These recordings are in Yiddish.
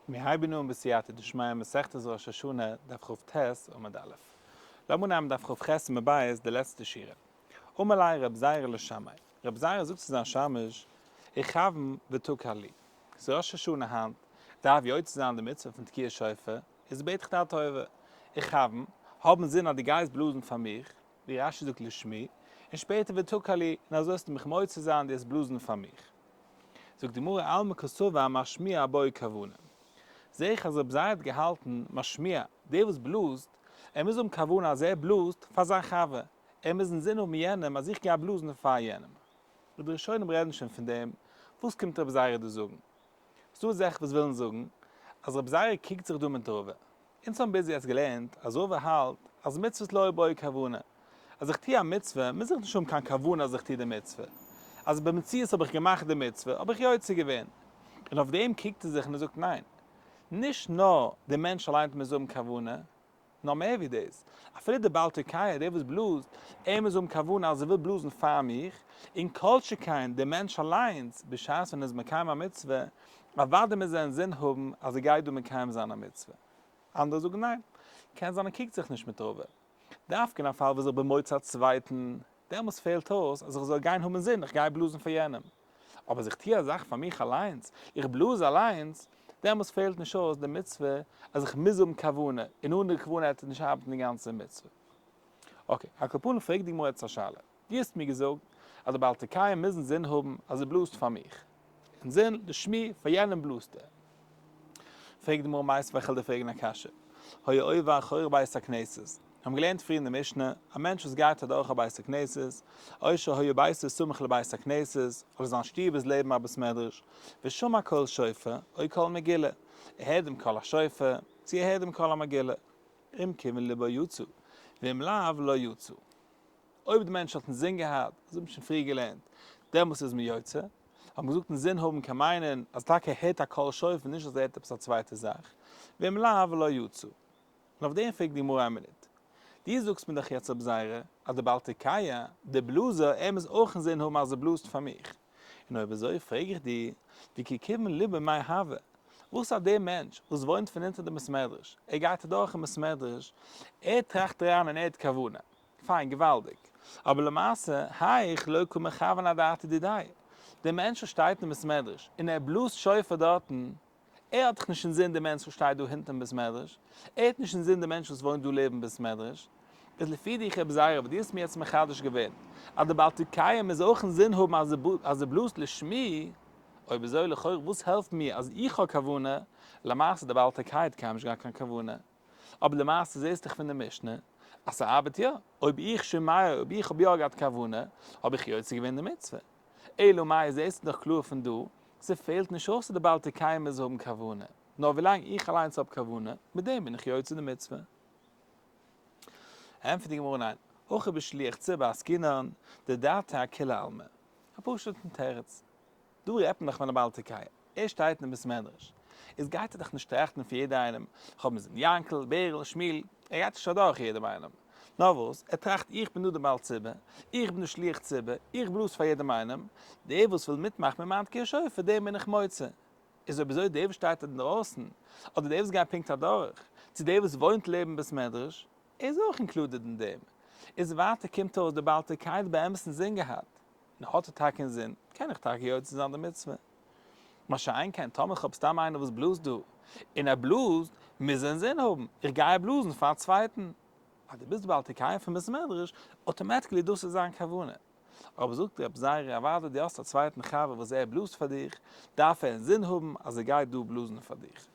מיר הייבן אן בסייעתא דשמיא מסכת ראש השנה דף כט עמוד א'. לאמיר נעמען דף כח עמוד ב' די לעצטע שורה. אמר ליה רב זירא לשמעיה, רב זירא זאגט צו זיין שמש, איכוון ותקע לי. ס'איז ראש השנה היינט, דארף יוצא זיין די מצוה פון תקיעת שופר, איז בעט איך דיר א טובה, איכוון, האב אינזין אז דו גייסט בלאזן פאר מיך, ווי רש"י זאגט לשמי, און שפעטער ותקע לי, און אזוי וועסטו מיך מוציא זיין, דו וועסט בלאזן פאר מיך. זאגט די גמרא אלמא קסבר משמיע בעי כוונה. זעה איך אז רב זירא האט געהאלטן משמיע, דער וואס בלאזט, ער מוז האבן כוונה אז ער בלאזט פאר זיין חבר, ער מוז אינזין האבן יענעם אז איך גיי בלאזן פאר יענעם. די ראשונים רעדן שוין פון דעם, וואס קומט רב זירא דא זאגן? ס'דא אזעלכע וואס ווילן זאגן אז רב זירא קריגט זיך דא מיט רבא. אונז האבן ביז יעצט געלערנט אז רבא האלט אז מצוות לא בעי כוונה, אז איך טו א מצוה מוז איך נישט האבן קיין כוונה אז איך טו די מצוה, אז במציאות האב איך געמאכט די מצוה האב איך יוצא געווען. און אויף דעם קריגט ער זיך און ער זאגט ניין, נישט נאר דער מענטש אליין מוז האבן כוונה, נאר מער ווי דאס, אפילו דער בעל תוקע, דער וואס בלאזט, ער מוז האבן כוונה אז ער וויל בלאזן פאר מיך, און כל שכן דער מענטש אליינס, בשעת ווען ער איז מקיים א מצוה, אוודאי מוז ער אינזין האבן אז ער גייט דא מקיים זיין א מצוה. אנדערע זאגן ניין, קען זיין ער קריגט זיך נישט מיט רבא. דווקא אין א פאל וואס איך בין מוציא א צווייטן, דעמאלס פעלט אויס אז איך זאל גיין האבן אינזין איך גיי בלאזן פאר יענעם. אבער אז איך טו א זאך פאר מיך אליינס, איך בלאז אליינס, דעמאלס פעלט נישט אויס די מצוה אז איך מוז האבן כוונה, און אן די כוונה העט נישט ארבעטן די גאנצע מצוה. okay, על כל פנים פרעגט די גמרא יעצט א שאלה. דו האסט מיר געזאגט אז די בעל תוקעים מוז אינזין האבן אז ער בלאזט פאר מיך. אינזין, לשמי, פאר יענעם בלאזט ער. פרעגט די גמרא מיתיבי איך וועל דיר פרעגן א קשיא. היה עובר אחורי בית הכנסת. מיר האבן געלערנט פריער אין די משנה, א מענטש וואס גייט אדורך א בית הכנסת, או שהיה ביתו סמוך לבית הכנסת, אדער זיין שטוב איז לעבן א בית מדרש, ושמע קול שופר, או קול מגילה, ער הערט דעם קול השופר, צו ער הערט דעם קול המגילה, אם כיוון לבו יצא, ואם לאו לא יצא. אויב די מענטש האט אינזין געהאט, אזוי האט מען שוין פריער געלערנט, דעמאלס איז מען יוצא. האט מען געזאגט אינזין האבן קען מיינען אז טאקע ער הערט א קול שופר נישט אז ער הערט עפעס א צווייטע זאך, ואם לאו לא יצא. און אויף דעם פרעגט די גמרא א מינוט, דו זאגסט מיר דאך יעצט רב זירא אז די בעל תוקע, די בלאזער, ער מוז אויך אינזין האבן אז ער בלאזט פאר מיך. און אויב אזוי פרעג איך דיר, וכי כיוון ליבו מאי הוי? וואס אז דער מענטש וואס וואוינט פון אונטער די בית מדרש, ער גייט אדורך אין בית מדרש, ער טראכט אריין און ער האט כוונה, פיין, געוואלדיג. אבער למעשה, האיך לא קא מכוון אדעתא דידיה. דער מענטש וואס שטייט אין בית מדרש און ער בלאזט שופר דארטן, ער האט דאך נישט אינזין דער מענטש וואס שטייט דא הינטערן בית מדרש, ער האט נישט אינזין דער מענטש וואס וואוינט דא לעבן בית מדרש. איז לפי דיך רב זירא וואס דו האסט מיר יעצט מחדש געווען אז דער בעל תוקע מוז אויך אינזין האבן אז ער בלאזט לשמי, אויב אזוי לכאורה וואס העלפט מיר אז איך האב כוונה, למעשה דער בעל תוקע האט קיינמאל נישט געהאט קיין כוונה. אבער למעשה זעסט דאך פון די משנה אז ס'ארבעט יא, אויב איך שומע, אויב איך האב יא געהאט כוונה, האב איך יוצא געווען די מצוה. אלא מאי זעסטו דאך קלאר פון דא, ס'פעלט נישט אויס אז די בעל תוקע מוז האבן כוונה, נאר ווילאנג איך אליינס האב כוונה, מיט דעם בין איך יוצא די מצוה. ענטפערט די גמרא ניין, הכא בשליח ציבור עסקינן, דדעתיה אכולי עלמא. א פשוט'ן תירוץ. דא רעדט מען דאך פון א בעל תוקע, ער שטייט אין בית מדרש, איז גייט ער דאך נישט טראכטן פון יעדע איינעם, איך האב אינזין יענקל, בערל, שמואל, ער גייט נישט אדורך יעדעם איינעם, נאר וואס, ער טראכט איך בין דא די בעל ציבור, איך בין די שליח ציבור, איך בלאז פאר יעדעם איינעם, דער וואס וויל מיטמאכן מיט מיין תקיעת שופר דעם בין איך מוציא. איז אויב אזוי דער וואס שטייט אינדרויסן, אדער דער וואס גייט פונקט אדורך, צו דער וואס וואוינט לעבן בית מדרש, ער איז אויך included אין דעם. איז ווייטער קומט אויס דער בעל תוקע האט באמת אינזין געהאט, און האט ער טאקע אינזין, קען איך טאקע יוצא זיין די מצוה. מה שאין כן טאמער איך האב סתם איינער וואס בלאזט דא, און ער בלאזט, מוז ער אינזין האבן, איך גיי בלאזן פאר א צווייטן. אז דו ביסט בעל תוקע פון בית מדרש, automatically דאס איז זיין כוונה. אבער זאגט רב זירא אוודאי דו האסט א צווייטן חבר וואס ער בלאזט פאר דיך, דארף ער אינזין האבן אז ער גייט דא בלאזן פאר דיך.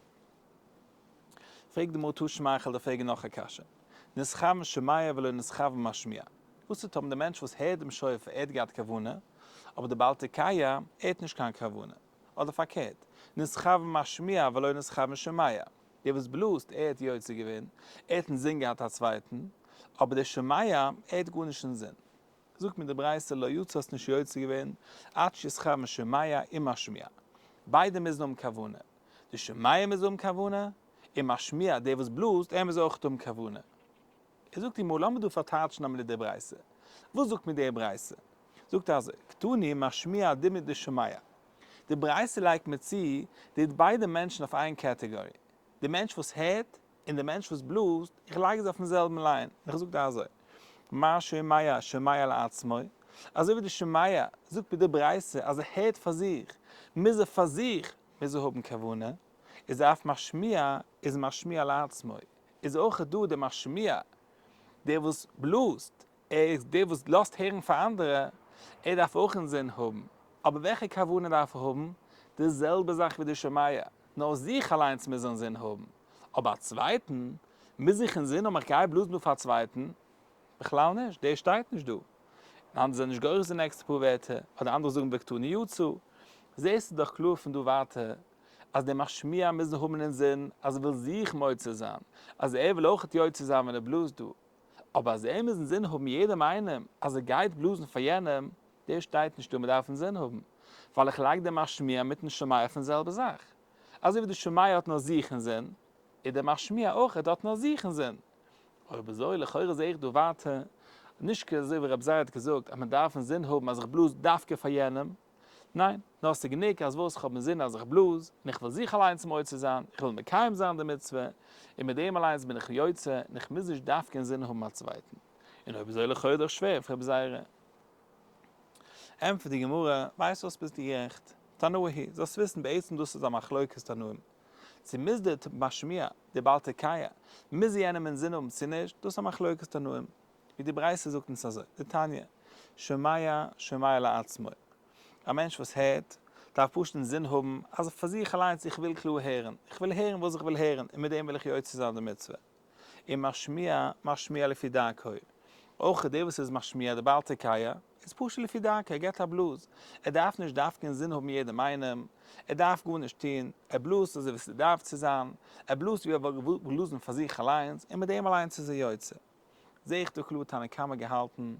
פרעגט די גמרא תא שמע איך וועל דיר פרעגן נאך א קשיא. נתכוון שומע ולא נתכוון משמיע. וואס טוט אויב דער מענטש וואס הערט דעם שופר ער האט געהאט כוונה, אבער דער בעל תוקע ער האט נישט קיין כוונה. אדער פארקערט, נתכוון משמיע ולא נתכוון שומע. דער וואס בלאזט ער האט יוצא געווען, ער האט אינזין געהאט א צווייטן, אבער דער שומע ער האט גארנישט אינזין. זאגט מיר די ברייתא לא יצא האסט נישט יוצא געווען עד שיתכוון שומע ומשמיע. ביידע מוזן האבן כוונה. די שומע מוז האבן כוונה, און משמיע דער וואס בלאזט ער מוז אויך האבן כוונה. ער זאגט אים, לאמיר דא פארטייטשן א מינוט די ברייתא. וואס זאגט מיר די ברייתא? זאגט ער אזוי, קתני משמיע דומיא דשומע. די ברייתא לייגט מיר צו די ביידע מענטשן אויף איין category, די מענטש וואס הערט און די מענטש וואס בלאזט, איך לייג זיי אויפן זעלבן line, און איך זאג דיר אזוי, מה שומע שומע לעצמו, אזוי ווי די שומע זאגט ביי די ברייתא אז ער הערט פאר זיך, מוז ער פאר זיך מוז ער האבן כוונה, איז אף משמיע איז משמיע לעצמו, איז אויך דא די משמיע, דער וואס בלאזט, ער איז דער וואס לאזט הערן פאר אנדערע, ער דארף אויך אינזין האבן, אבער וועלכע כוונה דארף ער האבן? די זעלבע זאך ווי די שומע, נאר זיך אליינס מוז ער אינזין האבן, אבער א צווייטן, מוז איך אינזין האבן איך גיי בלאזן דא פאר א צווייטן? בכלל נישט, דער שטייט נישט דא. און אנדערע זענען נישט גורס די נעקסטע פאר ווערטער, אדער אנדערע זאגן וקתני יצא. זעסטו דאך קלאר פון דא ווייטער אז דער משמיע מוז האבן אינזין אז ער וויל זיך מוציא זיין, אז ער וויל אויכעט יוצא זיין ווען ער בלאזט דא. אבער אז ער מוז אינזין האבן יעדעם איינעם אז ער גייט בלאזן פאר יענעם, דאס שטייט נישט דא, מען דארף אינזין האבן, ווייל איך לייג דעם משמיע מיטן שומע אויפן זעלבע זאך. אזוי ווי דער שומע האט נאר זיך אינזין, איז דער משמיע אויכעט האט נאר זיך אינזין. אויב אזוי לכאורה זעה איך דא ווייטער, נישט אזוי ווי רב זירא האט געזאגט אז מען דארף אינזין האבן אז איך בלאז דווקא פאר יענעם, ניין, נאר ס'איז גענוג אז וואס כ'האב אינזין אז איך בלאז, און איך וויל זיך אליינס מוציא זיין, איך וויל מקיים זיין די מצוה, און מיט דעם אליינס בין איך יוצא, און איך מוז נישט דווקא אינזין האבן א צווייטן. און אויב אזוי לכאורה דאך שווער פון רבי זירא. ענטפערט די גמרא, ווייסט וואס ביסטו גערעכט, תנאי היא, זאלסט וויסן בעצם דאס איז א מחלוקת תנאים, צו מוז דער משמיע, דער בעל תקיעה, מוז יענעם אינזין האבן צו נישט, דאס איז א מחלוקת תנאים. ווי די ברייתא זאגט אונז אזוי, דתניא, שומע שומע לעצמו, א מענטש וואס הערט, דארף פשוט אינזין האבן אז פאר זיך אליינס איך וויל קלאר הערן, איך וויל הערן וואס איך וויל הערן און מיט דעם וויל איך יוצא זיין די מצוה. און משמיע משמיע לפי דרכו, אויך דער וואס איז משמיע, דער בעל תקיעה, איז פשוט לפי דרכו, ער געבט א בלאז, ער דארף נישט דווקא אינזין האבן יעדעם איינעם, ער דארף גארנישט טון, ער בלאזט אזוי ווי ס'דארף צו זיין, ער בלאזט ווי ער וואלט געוואלט בלאזן פאר זיך אליינס, און מיט דעם אליינס איז ער יוצא. זעה איך דא קלאר תנא קמא געהאלטן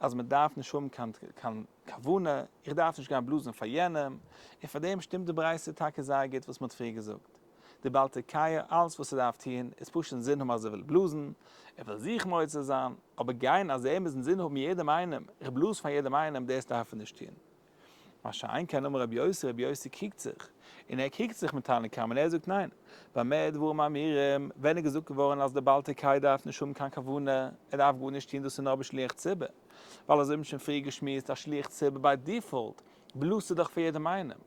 אז מען דארף נישט האבן קיין קיין כוונה, איך דארף נישט גיין בלאזן פאר יענעם, און פאר דעם שטימט די ברייתא טאקע זייער גוט וואס מען האט פריער געזאגט. די בעל תקיעה אלעס וואס ער דארף טון איז פשוט אינזין האבן אז ער וויל בלאזן, ער וויל זיך מוציא זיין, אבער גיין אז ער מוז אינזין האבן יעדעם איינעם, איך בלאז פאר יעדעם איינעם, דאס דארף ער נישט טון. מה שאין כן אמר רבי יוסי, רבי יוסי קריגט זיך, און ער קריגט זיך מיט תנא קמא און ער זאגט ניין, במה דברים אמורים, ווען איז געזאגט געווארן אז דער בעל תקיעה דארף נישט האבן קיין כוונה, ער דארף גארנישט טון דאס איז נאר בשליח ציבור, ווייל אזוי האט מען שוין פריער געשמועסט אז שליח ציבור by default בלאזט ער דאך פאר יעדעם איינעם,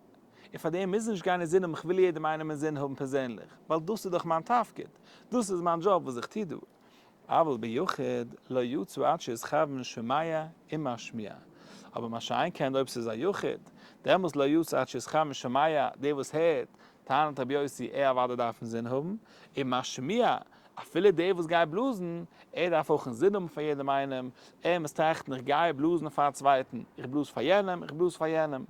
און פאר דעם מוז נישט גיין אינזין האבן כ'וויל יעדעם איינעם אינזין האבן פערזענליך, ווייל דאס איז דאך מיין תפקיד, דאס איז מיין דזשאב וואס איך טו דא. אבל ביחיד לא יצא עד שיתכוון שומע ומשמיע, אבער מה שאין כן אויב ס'איז א יחיד, דעמאלס לא יצא עד שיתכוון שומע, דער וואס הערט, טענה'ט רבי יוסי, ער אוודאי דארף אינזין האבן, ומשמיע, אפילו דער וואס גייט בלאזן, ער דארף אויך אינזין האבן פאר יעדעם איינעם, ער מוז טראכטן איך גיי בלאזן פאר א צווייטן, איך בלאז פאר יענעם, איך בלאז פאר יענעם.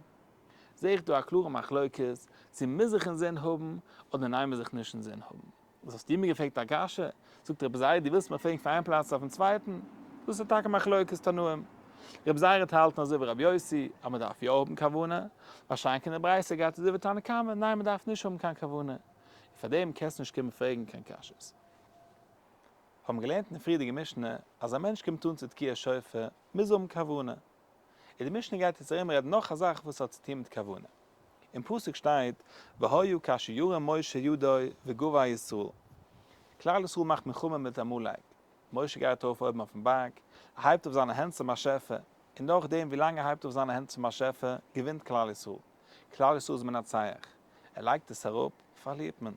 זעה איך דא א קלארע מחלוקת, צו מוז איך אינזין האבן, אדער ניין מוז איך נישט אינזין האבן. וואס האסטו מיר געפרעגט א קשיא? זאגט רבי זירא, דו ווילסט מיר פרעגן פון איין פלאץ אויפן צווייטן? דאס איז טאקע מחלוקת תנאים. רבי זירא האט האלטן אזוי ווי רבי יוסי, אז מען דארף יא האבן כוונה, מה שאין כן די ברייתא גייט אזוי ווי תנא קמא, ניין מען דארף נישט האבן קיין כוונה. און פאר דעם קענסטו נישט קומען פרעגן קיין קשיות. האבן געלערנט אין די פריערדיגע משנה אז א מענטש קומט אן צו תקיעת שופר מוז האבן כוונה. און די משנה גייט יעצט ארום רעדן נאך א זאך וואס האט צו טון מיט כוונה. אין פסוק שטייט והיה כאשר ירים משה ידו וגבר ישראל. כלל ישראל מאכט מלחמה מיט עמלק. משה גייט ארויף אויבן אויפן בארג, ער הייבט אויף זיינע הענט צום באשעפער, און נאכדעם ווי לאנג ער הייבט אויף זיינע הענט צום באשעפער, געווינט כלל ישראל. כלל ישראל איז מנצח. ער לייגט עס אראפ, פארלירט מען.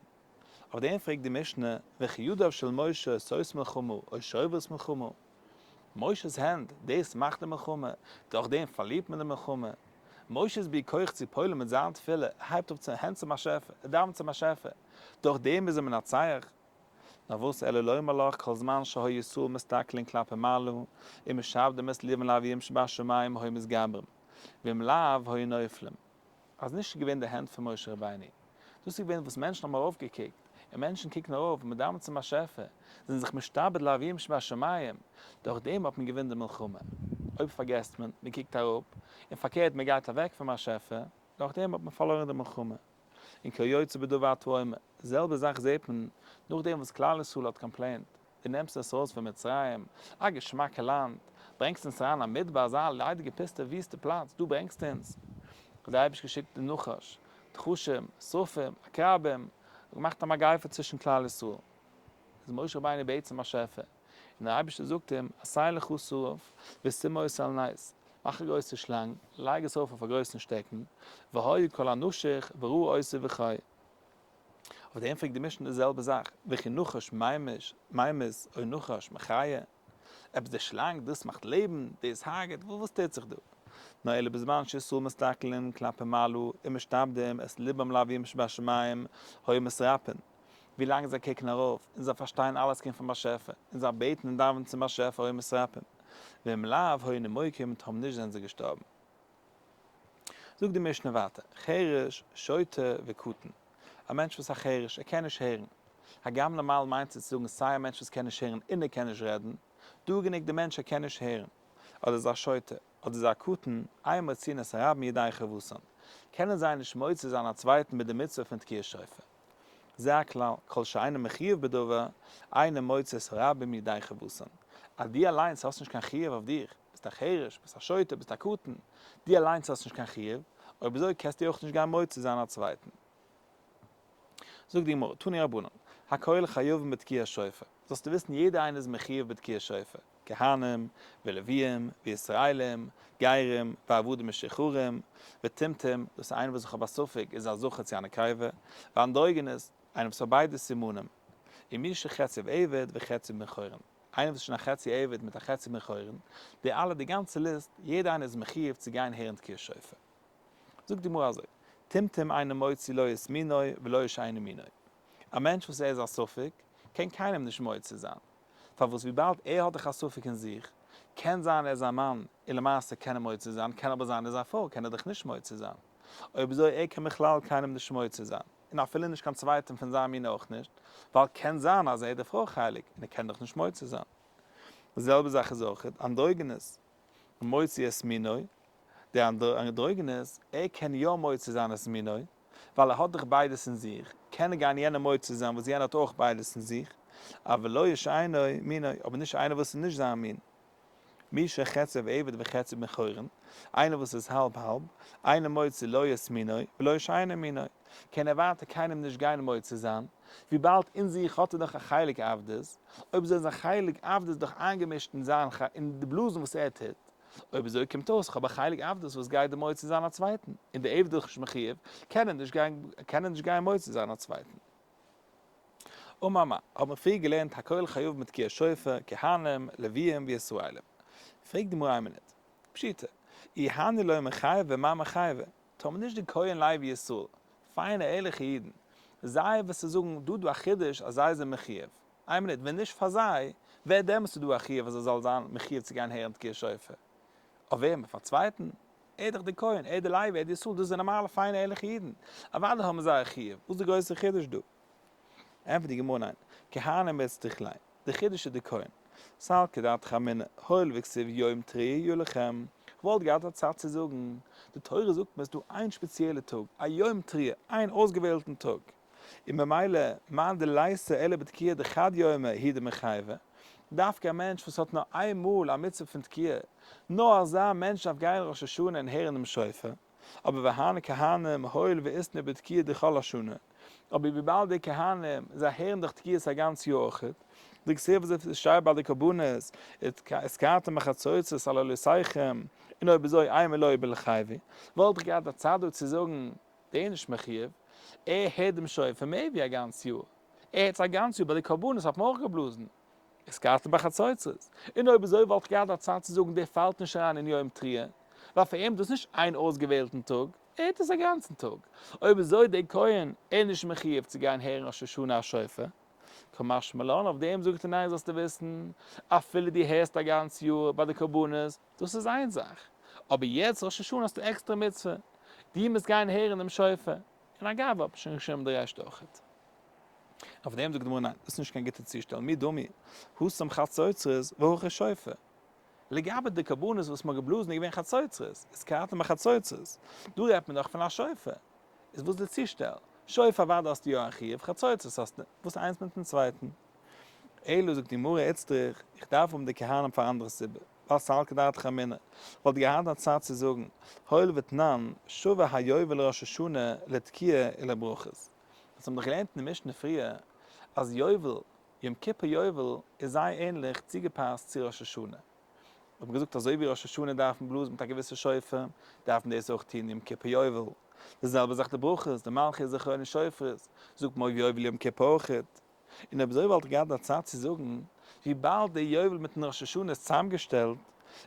אויף דעם פרעגט די משנה, וכי ידיו של משה עושות מלחמה או שוברות מלחמה? משה'ס הענט, דאס מאכט די מלחמה, דורך דעם פארלירט מען די מלחמה. משה איז בכח צו פועל'ן מיט זיין תפילה, ער הייבט אויף הענט צום באשעפער, ער דאווענט צום באשעפער, דורך דעם איז ער מנצח. נאר וואס אלא לומר לך כל זמן שהיו ישראל מסתכלין כלפי מעלה ומשעבדים את לבם לאביהם שבשמים היו מתגברים, ואם לאו היו נופלים. אז נישט איז געווען די הענט פון משה רבינו, דאס איז געווען וואס מענטשן האבן ארויפגעקוקט, און מענטשן קוקן ארויף און מ'דאווענט צום באשעפער, זענען זיך משתעבד לאביהם שבשמים, דורך דעם האט מען געווינט די מלחמה. אויב פארגעסט מען, מען קוקט אראפ, און פארקערט מען גייט אוועק פון באשעפער, דורך דעם האט מען פארלוירן די מלחמה. און כיוצא בדבר אתה אומר, די זעלבע זאך זעט מען נאכדעם וואס כלל ישראל האט complained, דו נעמסט אונז ארויס פון מצרים, א געשמאקע לאנד, ברענגסט אונז אריין א מדבר, אזא ליידיגע פוסטע וויסטע פלאץ, דא ברענגסטו אונז. האט דער אייבערשטער געשיקט די נחש. נחשים, שרפים, עקרבים, געמאכט א מגיפה צווישן כלל ישראל. איז משה רבינו בעט צום באשעפער, און דער אייבערשטער זאגט אים, עשה לך שרף ושים אותו על נס, מאך א גרויסע שלאנג, לייג עס אויף אויף א גרויסן שטעקן, והיה כל הנשוך וראה אותו וחי. אויף דעם פרעגט די משנה די זעלבע זאך, וכי נחש ממית או נחש מחיה? עפעס די שלאנג דאס מאכט לעבן, דאס הרג'ט, וואס טוט זיך דא? נאר אלא בזמן שישראל מסתכלין כלפי מעלה ומשתעבדים את לבם לאביהם שבשמים היו מתרפאין, ווי לאנג זיי קוקן ארויף און זיי פארשטייען אלעס קומט פון באשעפער און זיי בעטן און דאווענען צום באשעפער היו מתרפאין, ואם לאו היו נימוקים טאמער נישט זענען זיי געשטארבן. זאגט די משנה ווייטער, חרש, שוטה וקטן, א מענטש וואס איז א חרש, ער קען נישט הערן, הגם נארמאל מיינט עס צו זאגן סיי א מענטש וואס קען נישט הערן און ער קען נישט רעדן, דא איז גענוג די מענטש ער קען נישט הערן, אדער איז א שוטה, אדער איז א קטן, אין מוציאין את הרבים ידי חובתן, קענען זיי נישט מוציא זיין א צווייטן מיט די מצוה פון תקיעת שופר. זה הכלל, כל שאינו מחויב בדבר, אינו מוציא את הרבים ידי חובתן. אז דו אליינס האסט נישט קיין חיוב אויף דיך, ביסט א חרש, ביסט א שוטה, ביסט א קטן, דו אליינס האסט נישט קיין חיוב, אויב אזוי קענסטו אויך נישט גיין מוציא זיין א צווייטן. זאגט די גמרא, תנו רבנן, הכל חייבים בתקיעת שופר, זאלסטו וויסן יעדער איינער איז מחויב בתקיעת שופר, כהנים, ולוויים, וישראלים, גרים, ועבדים משוחררים, וטומטום, דאס איז איינער וואס איך האב א ספק איז א זכר צו א נקבה, ואנדרוגינוס, איינער וואס האט ביידע סימנים, ומי שחציו עבד וחציו בן חורין, איינער וואס איז שוין א חצי עבד מיט א חצי בן חורין, די אלע די גאנצע ליסט, יעדער איינער איז מחויב צו גיין הערן תקיעת שופר. זאגט די גמרא אזוי, טומטום אינו מוציא לא את מינו ולא שאינו מינו. א מענטש וואס ער איז א ספק, קען קיינעם נישט מוציא זיין. פארוואס וויבאלד ער האט דאך א ספק אין זיך, קען זיין ער איז א מאן און למעשה קען ער מוציא זיין, קען אבער זיין ער איז א פרוי קען ער דאך נישט מוציא זיין. אויב אזוי ער קען בכלל קיינעם נישט מוציא זיין, און אפילו נישט קיין צווייטען פון זיין מין אויך נישט, ווייל קען זיין אז ער איז די פרוי חלק און ער קען דאך נישט מוציא זיין. די זעלבע זאך איז אויך אנדרוגינוס מוציא את מינו, דער אנדרוגינוס ער קען יא מוציא זיין את מינו, ווייל ער האט דאך ביידעס אין זיך, קען ער גיין יענעם מוציא זיין וואס יענער האט אויך ביידעס אין זיך, אבל לא שאינו מינו, אבער נישט איינער וואס איז נישט זיין מין. מי שחציו עבד וחציו בן חורין, איינער וואס איז האלב האלב, אינו מוציא לא את מינו ולא שאינו מינו, קען ער ווייטער קיינעם נישט גיין מוציא זיין, וויבאלד אין זיך האט ער דאך א חלק עבדות, אויב אזוי איז זיין חלק עבדות דאך איינגעמישט אין זיין אין די בלאזן וואס ער טוט, אויב אזוי קומט אויס כ'האב א חלק עבדות וואס גייט די מוציא זיין א צווייטן, און די עבד איז דאך נישט מחויב, קען ער נישט גיין קען ער נישט גיין מוציא זיין א צווייטן. אמר מר, האט מען פריער געלערנט הכל חייבים בתקיעת שופר, כהנים, לוויים וישראלים. פרעגט די גמרא איין מינוט. פשיטא, אי הני לא מיחייבי מאי מיחייבי, טאמער נישט די כהן לוי ישראל, פיינע ערליכע אידן, זיי וועסטו זאגן דא דא א חידוש אז זיי זענען מחויב. איין מינוט, ווען נישט פאר זיי, ווער דעמאלטס איז דא א חיוב אז ער זאל זיין מחויב צו גיין הערן תקיעת שופר? אויף וועם? אויף א צווייטן? ער איז דאך דער כהן, ער איז דער לוי, ער איז די ישראל, דאס זענען נארמאלע פיינע ערליכע אידן, אוודאי האבן זיי א חיוב, וואס איז די גרויסע חידוש דא? ענטפערט די גמרא ניין, כהנים איצטריך ליה, די חידוש איז די כהן, סלקא דעתך אמינא, הואיל וכתיב יום תרועה יהיה לכם, כ'וואלט געהאט א צד צו זאגן, די תורה זאגט מיר ס'איז דא איין שפעציעלע טאג, א יום תרועה, איין אויסגעוועלטן טאג, און ממילא מאן דליתא אלא בתקיעה דחד יומא הוא דמיחייבא, דווקא א מענטש וואס האט נאר איין מאל א מצוה פון תקיעה, נאר אזא מענטש דארף גיין ראש השנה און הערן דעם שופר, אבער והני כהנים הואיל ואיתנהו בתקיעה דכל השנה, אבער וויבאלד די כהנים זיי הערן דאך תקיעות א גאנץ יאר אויכעט, דכתיב אזוי ווי עס שטייט ביי די קרבנות, ותקעתם בחצוצרות על עולותיכם, און אויב אזוי אימא לא בלחייבי, וואלט איך געהאט א צד דא צו זאגן, דער איז נישט מחויב, ער הערט דעם שופר מער ווי א גאנץ יאר, ער הערט עס א גאנץ יאר, ביי די קרבנות האט מען אויך געבלאזן, ותקעתם בחצוצרות, און אויב אזוי וואלט איך געהאט א צד צו זאגן דער פאלט נישט אריין אין יום תרועה, ווייל פאר אים איז דאס נישט איין אויסגעוועלטן טאג, ער הערט עס א גאנצן טאג, אויב אזוי דער כהן ער איז נישט מחויב צו גיין הערן ראש השנה א שופר, קא משמע לן, אויף דעם זאגט ער ניין זאלסטו וויסן, אפילו דו הערסט א גאנץ יאר ביי די קרבנות, דאס איז איין זאך, אבער יעצט ראש השנה האסטו עקסטערע מצוה, דו מוזט גיין הערן דעם שופר, און אגב האט מען שוין געשריבן די רעשט אויכעט. אויף דעם זאגט די גמרא ניין, דאס איז נישט קיין גוטע צושטעל, מי דמי, התם חצוצרות והכא שופר. לגבי די קרבנות וואס מ'האט געבלאזן איז געווען חצוצרות, ותקעתם בחצוצרות, דא רעדט מען דאך פון א שופר, איז וואס די צושטעל? שופר אוודאי האסטו יא א חיוב, חצוצרות האסטו, וואס איינס מיטן צווייטן? אלא זאגט די גמרא איצטריך, איך דארף האבן די כהנים פאר אנדערע סיבה. ווייל סלקא דעתך אמינא וואלט געהאט א צד צו זאגן, הואיל ותנן, שווה היובל לראש השנה לתקיעה ולברכות. אונז האבן דאך געלערנט אין די משנה פריער אז יובל, יום כיפור יובל, איז זייער ענליך צוגעפאסט צו ראש השנה. האט מען געזאגט אזוי ווי ראש השנה דארף מען בלאזן מיט א געוויסע שופר, דארף מען דאס אויך טון יום כיפור יובל. די זעלבע זאך די ברכות, די מלכיות זכרונות שופרות, זאגט מען אויף יובל יום כיפור אויכעט. און אויב אזוי וואלט איך געהאט א צד צו זאגן, וויבאלד די יובל מיטן ראש השנה איז צוזאמגעשטעלט,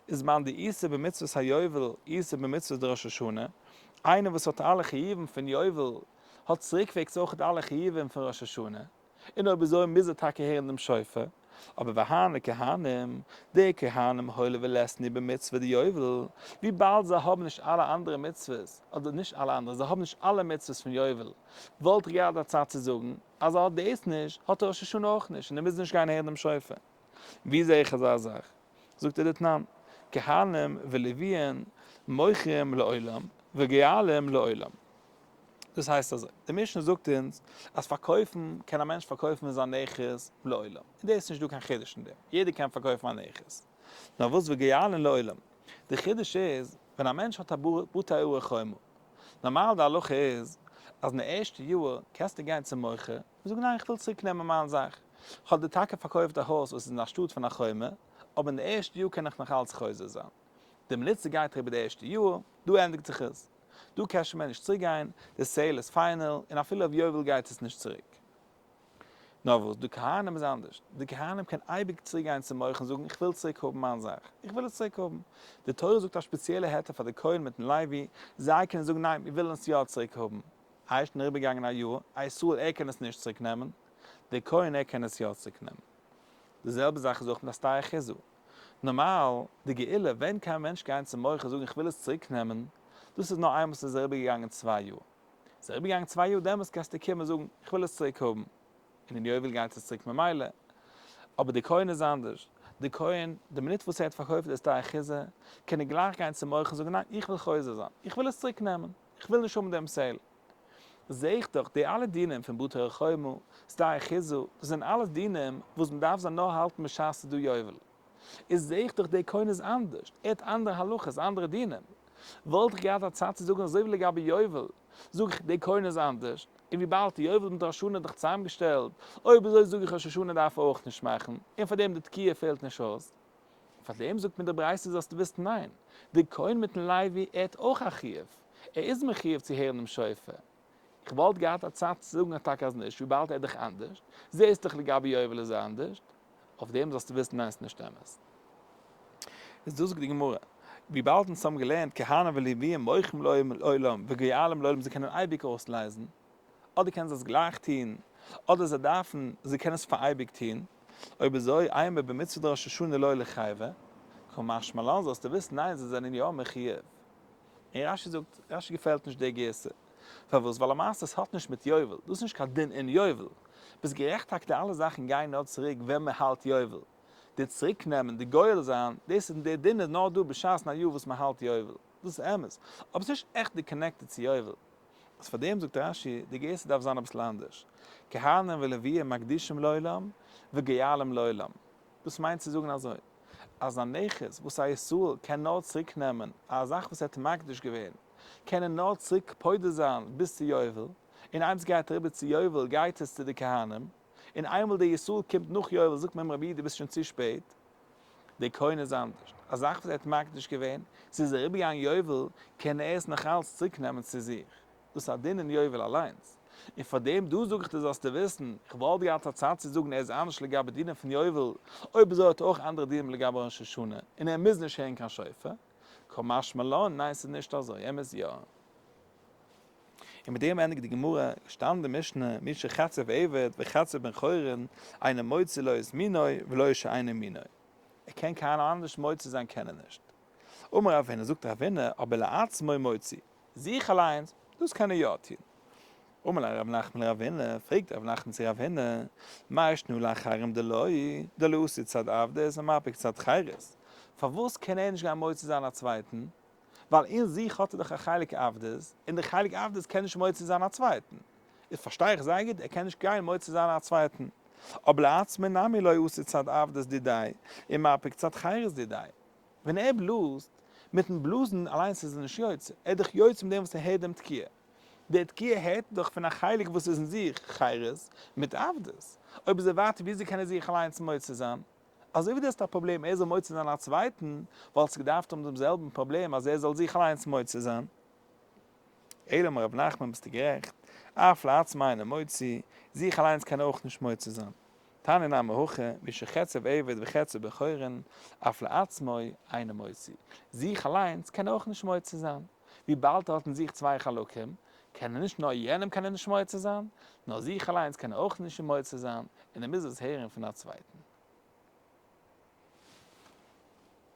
איז מאן דאיתא במצוות היובל איתא במצוות דראש השנה, איינער וואס האט אלע חיובים פון יובל האט צוריקוועגס אויך אלע חיובים פון ראש השנה, און אויב אזוי מוז ער טאקע הערן דעם שופר, אבער והני כהנים, די כהנים הואיל ולית נהו במצוה דיובל, וויבאלד זיי האבן נישט אלע אנדערע מצוות, אדער נישט אלע אנדערע, זיי האבן נישט אלע מצוות פון יובל, וואלט איך געהאט א צד צו זאגן, אז ער האט דאס נישט, האט ער ראש השנה אויך נישט, און ער מוז נישט גיין הערן דעם שופר. ווי זע איך אזא זאך? זאגט ער דתנן, כהנים ולוויין מוכרים לעולם וגואלים לעולם. דאס הייסט אזוי, די משנה זאגט אונז אז פארקויפן קען א מענטש פארקויפן זיין נכס לעולם, און דאס איז נישט דא קיין חידוש אין דעם, יעדער קען פארקויפן א נכס. נאר וואס וגואלין לעולם? די חידוש איז ווען א מענטש האט א בתי ערי חומה, נארמאל די הלכה איז אז אין די ערשטע יאר קענסטו גיין צום מוכר און זאגן ניין איך וויל צוריק נעמען מיין זאך, איך האב דיר טאקע פארקויפט א הויז וואס איז אין א שטאט פון א חומה, אבער אין די ערשטע יאר קען איך נאך אלץ חוזר זיין. די מינוט ס'גייט אריבער די ערשטע יאר, דא ענדיגט זיך עס. דא קענסטו מער נישט צוריק גיין, די sale איז final, און אפילו אויף יובל גייט עס נישט צוריק. נאר וואס, די כהנים איז אנדערש, די כהנים קען אייביג צוריק גיין צום מוכר און זאגן איך וויל צוריק האבן מיין זאך, איך וויל עס צוריק האבן. די תורה זאגט א שפעציעלע היתר פאר די כהן מיטן לוי, זיי קענען זאגן ניין מיר ווילן עס יא צוריק האבן. איי שוין אריבערגעגאנגען א יאר, א ישראל ער קען עס נישט צוריק נעמען, די כהן ער קען עס יא צוריק נעמען. די זעלבע זאך איז אויך מיט א שדה אחוזה. נארמאל, די גאולה, ווען קען א מענטש גיין צום מוכר זאגן איך וויל עס צוריק נעמען, דאס איז נאר איינמאל ס'איז אריבערגעגאנגען 2 יאר. ס'איז אריבערגעגאנגען 2 יאר דעמאלטס קענסטו קומען זאגן איך וויל עס צוריק האבן, און אין יובל גייט עס צוריק ממילא. אבער די כהן איז אנדערש, די כהן, די מינוט וואס ער האט פארקויפט די שדה אחוזה, קען ער גלייך גיין צום מוכר און זאגן ניין איך וויל חוזר זיין, איך וויל עס צוריק נעמען, איך וויל נישט האבן דעם sale. זעה איך דאך די אלע דינים פון בתי חומה, שדה אחוזה, דאס זענען אלעס דינים וואס מען דארף זיי נאר האלטן בשעת ס'איז דא יובל. איז זעה איך דאך דער כהן איז אנדערש, ער האט אנדערע הלכות, אנדערע דינים. וואלט איך געהאט א צד צו זאגן אזוי ווי לגבי יובל, זאג איך דער כהן איז אנדערש, און וויבאלד יובל מיט ראש השנה איז דאך צוזאמגעשטעלט, אויב אזוי זאג איך ראש השנה דארף ער אויך נישט מאכן, און פאר דעם די תקיעה פעלט נישט אויס. פאר דעם זאגט מיר די ברייתא זאלסטו וויסן ניין, דער כהן מיטן לוי ער האט אויך א חיוב, ער איז מחיוב צו הערן דעם שופר. איך וואלט געהאט א צד צו זאגן טאקע אז נישט, וויבאלד ער איז דאך אנדערש, זעהסט דאך לגבי יובל איז ער אנדערש, אויף דעם זאלסטו וויסן ניין ס'איז נישט אמת. איז דאס זאגט די גמרא, וויבאלד אונז האבן געלערנט כהנים ולוויים מוחלים לעולם וגואלים לעולם זיי קענען אייביג אויסלייזן, אדער קענען זיי עס גלייך טון, אדער זיי דארפן, זיי קענען עס פאר אייביג טון, אויב אזוי אימא במצוה דראש השנה לא ליחייבו, קא משמע לן זאלסטו וויסן ניין זיי זענען יא מחיוב. און רשי זאגט, רשי געפעלט נישט די גירסא. פארוואס? ווייל למעשה עס האט נישט מיט יובל, דאס איז נישט קיין דין אין יובל. ביסט גערעכט טאקע די אלע זאכן גייען נאר צוריק ווען מען האלט יובל. די צוריק נעמען, די גואל זיין, דאס איז די דין איז נאר דא בשעת אין א יאר וואס מען האלט יובל. דאס איז אמת. אבער עס איז נישט עכט די connected צו יובל. איז פאר דעם זאגט רשי, די גירסא דארף זיין אביסל אנדערש. כהנים ולוויים מקדישים לעולם וגואלים לעולם. דאס מיינט צו זאגן אזוי. אז א נכס וואס א ישראל קען נאר צוריק נעמען, א זאך וואס ער האט מקדיש געווען, קען ער נאר צוריק פודה זיין ביז צו יובל, און איינס גייט אריבער צו יובל גייט עס צו די כהנים, און איינמאל דער ישראל קומט נאך יובל זאגט מען אים רבי דו ביסט שוין צו שפעט, דער כהן איז אנדערש, א זאך וואס ער האט מקדיש געווען, ס'איז אריבערגעגאנגען יובל, קען ער עס נאך אלץ צוריק נעמען צו זיך. דאס איז א דין אין יובל אליינס. און פאר דעם דא זאג איך דיר זאלסטו וויסן, איך וואלט געהאט א צד צו זאגן ער איז אנדערש לגבי דינים פון יובל, אויב אזוי האט ער אויך אנדערע דינים לגבי ראש השנה, און ער מוז נישט הערן קיין שופר. קא משמע לן, ניין ס'איז נישט אזוי, ער מוז יא. און מיט דעם ענדיגט די גמרא, געשטאנען די משנה, מי שחצב עבד וחצב בן חורין, אינו מוציא לא את מינו ולא שאינו מינו. ער קען קיינער אנדערש מוציא זיין קען ער נישט. אמר רב הונא, זאגט רב הונא, אבער לעצמו מוציא. זיך אליינס, דאס קען ער יא טון. אמר ליה רב נחמן לרב הונא, פרעגט רב נחמן צו רב הונא, מאי שנא לאחרים דלא דלא אתי צד עבדות ומפיק צד חירות, פארוואס קען ער נישט גיין מוציא זיין א צווייטן, ווייל אין זיך האט ער דאך א חלק עבדות, און די חלק עבדות קען נישט מוציא זיין א צווייטן, איז פארשטיי איך זייער גוט ער קען נישט גיין מוציא זיין א צווייטן, אבער לעצמו נמי לא אתי צד עבדות דידיה, ומפיק צד חירות דידיה. ווען ער בלאזט, מיטן בלאזן אליינס איז ער נישט יוצא, ער איז דאך יוצא מיט דעם וואס ער הערט דעם תקיעה. די תקיעה הערט ער דאך פון א חלק וואס איז אין זיך, חירות, מיט עבדות. אויב איז ער ווייטער וויאזוי קען ער זיך אליינס מוציא זיין? אזוי ווי דו האסט א פראבלעם ער זאל מוציא זיין א צווייטן, וואלסטו געדארפט האבן דעם זעלבן פראבלעם אז ער זאל זיך אליינס מוציא זיין. אלא אמר רב נחמן ביסטו גערעכט, אף לעצמו אינו מוציא, זיך אליינס קען ער אויך נישט מוציא זיין. תניא נמי הכי, מי שחציו עבד וחציו בן חורין, אף לעצמו אינו מוציא. זיך אליינס קען ער אויך נישט מוציא זיין. וויבאלד ער האט אין זיך צוויי חלקים, קען ער נישט נאר יענעם קען ער נישט מוציא זיין, נאר זיך אליינס קען ער אויך נישט מוציא זיין, און ער מוז עס הערן פון א צווייטן.